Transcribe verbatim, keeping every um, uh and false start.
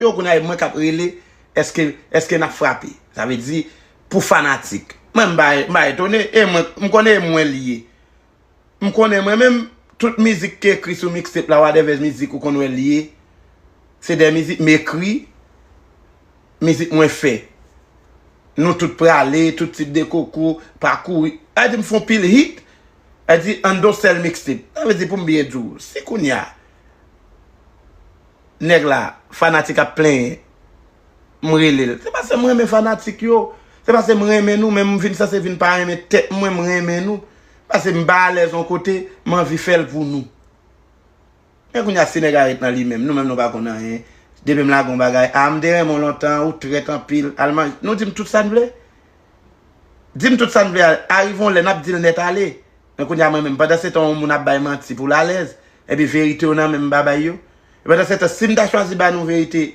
yo kounye a e mwen k ap rele, èske èske n ap frape? Sa vle di, pou fanatik. Mwen, m pa, m pa etone, e mwen, m konnen e mwen li ye. M konnen mwen menm, tout mizik ki ekri sou mixtape la, whatever mizik ou konn wè li ye, se de mizik m ekri, mizik mwen fè. Nou tout prale, tout tip de koko, pa kouri. A di m fè yon pil hit, a di an don sèl mixtape. Sa vle di pou m byen di w, si kounye a, nèg la, fanatik ap plenyen, m rele l. Se paske m renmen fanatik yo. Se paske m renmen nou, men m vin sanse vin pa renmen tèt mwen, m renmen nou. Paske m pa alèz yon kote, m anvi fè l pou nou. Men kounye a, si nèg a ret nan li menm, nou menm nou pa konn anyen. Depi m lage yon bagay, a, m te renmen w lontan, ou trèt anpil, al manje. Nou di m tout sa n vle. Di m tout sa n vle, a, arive yon lè, n ap di l nèt ale. Men kounye a, mwen menm, pandan se tan, yon moun ap bay manti pou l alèz, epi verite yo nan men m, m pa bay yo. E pandan se tan, si m ta chwazi ba nou verite,